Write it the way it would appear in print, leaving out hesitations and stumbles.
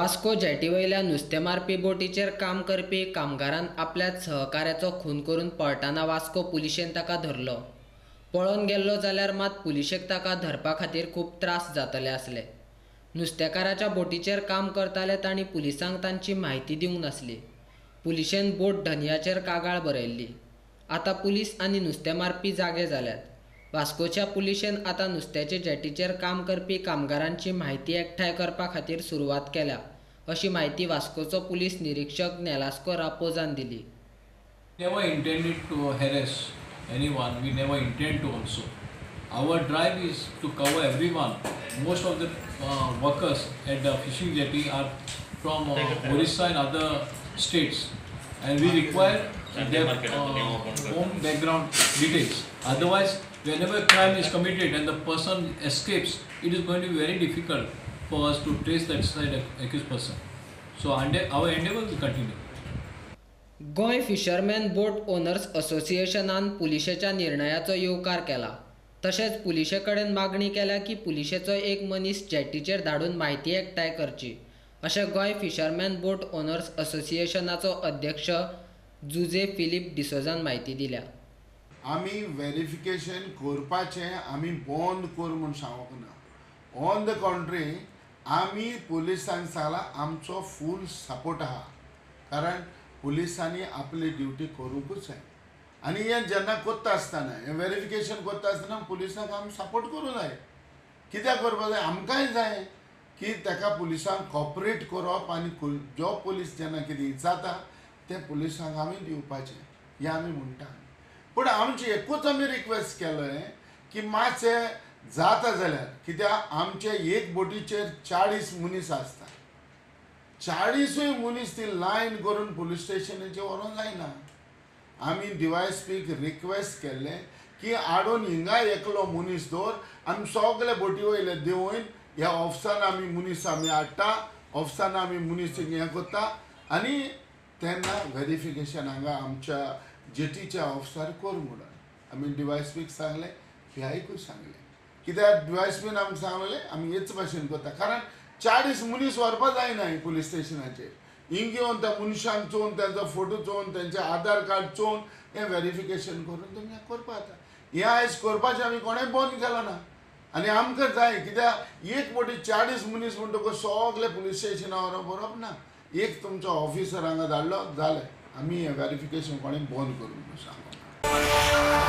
वास्को जेटीवयल्या नुस्तें मारपी बोटीचेर काम करपी कामगारान आपल्याच सहकाऱ्याचो खून करून पळटाना वास्को पुलिशेन ताका धरलो. पळोवन गेल्लो जाल्यार मात पुलिशेक ताका धरपा खातीर खूब त्रास जातले आसले. नुस्तेकाराच्या बोटीचेर काम करताले तांणी पुलिसांक तांची म्हायती दिवंक नासली. पुलिशेन बोट धनयाचेर कागाळ बरयल्ली. आतां पुलीस आनी नुस्तें मारपी जागे जाल्यात. वास्कोच्या पुलिशेन आतां नुस्त्याचे जेटीचेर काम करपी कामगारांची म्हायती एकठांय करपा खातीर सुरवात केल्या अशी म्हायती वास्कोचो पुलीस निरीक्षक नेलास्को रापोजान दिली. Never intended to harass anyone, we never intend to also. Our drive is to cover everyone. Most of the workers at the fishing jetty are from Orissa and other states, and we require their home background details. Otherwise, whenever crime is committed and the person escapes, it is going to be very difficult for us to trace that side accused person. So our endeavor will continue. Goa fisherman boat owners असोसिएशनान पुलिशेच्या निर्णयाचो येवकार केला. तशेंच पुलिशे कडेन मागणी केल्या की पुलिशेचो एक मनीस जेटीचेर धाडून म्हायती एकठांय करची अशें गोंय फिशरमॅन बोट ओनर्स असोसिएशनाचो अध्यक्ष जुजे फिलीप डिसोजान म्हायती दिल्या. आमी वेरिफिकेशन करपाचें आमी बंद कर म्हूण सांगूंक ना. ऑन the country आमी पुलिसांक सांगलां आमचो फूल सपोर्ट आहा, कारण पुलिसांनी आपली ड्युटी करूंकूच जाय. आनी हें जेन्ना करता आसतना हें वेरिफिकेशन करता आसतना पुलिसांक आमी सपोर्ट करूंक जाय. कित्याक करपाक जाय, आमकांय जाय की ताका पुलिसांक कॉपरेट करप आनी जो पुलीस जेन्ना कितें विचारता तें पुलिसांक आमी दिवपाचें हें आमी म्हणटा. पूण आमची एकूच आमी रिक्वेस्ट केलें की मातशें जाता जाल्यार, कित्याक आमचे एक बोटीचेर 40 मनीस आसता, 40 मनीस ती लायन करून पुलीस स्टेशनाचेर व्हरोंक जायना. आमी डीवायएसपीक रिक्वेस्ट केल्लें की हाडून हिंगा एकलो मनीस दवर, आमी सगळे बोटी वयले देंवोवन ह्या ऑफिसान आमी मनीस आमी हाडटा, ऑफिसान आमी मनीस हें करता आनी तेन्ना वेरिफिकेशन हांगा आमच्या जेटीच्या ऑफिसार कर म्हणून आमी डीवायएसपीक सांगलें, पीआयकूय सांगलें. कित्याक डीवायएसपीन आमकां सांगलें आमी हेच भाशेन करता, कारण 40 मनीस व्हरपा जायना पुलीस स्टेशनाचेर. हिंग येवन त्या मनशांक चोवन तेंचो फोटो चोवन तेंचें आधार कार्ड चोवन हें वेरिफिकेशन करून तुमी करपा जाता. हें आयज करपाचें आमी कोणें बंद केलां ना आनी आमकां जाय, कित्याक एक बोटी 40 मनीस म्हणटकूच सगळे पुलीस स्टेशनार व्हरप ना. एक तुमचो ऑफिसर हांगा धाडलो जालें, आमी हें वेरिफिकेशन कोणें बंद करूंक सांगूंक.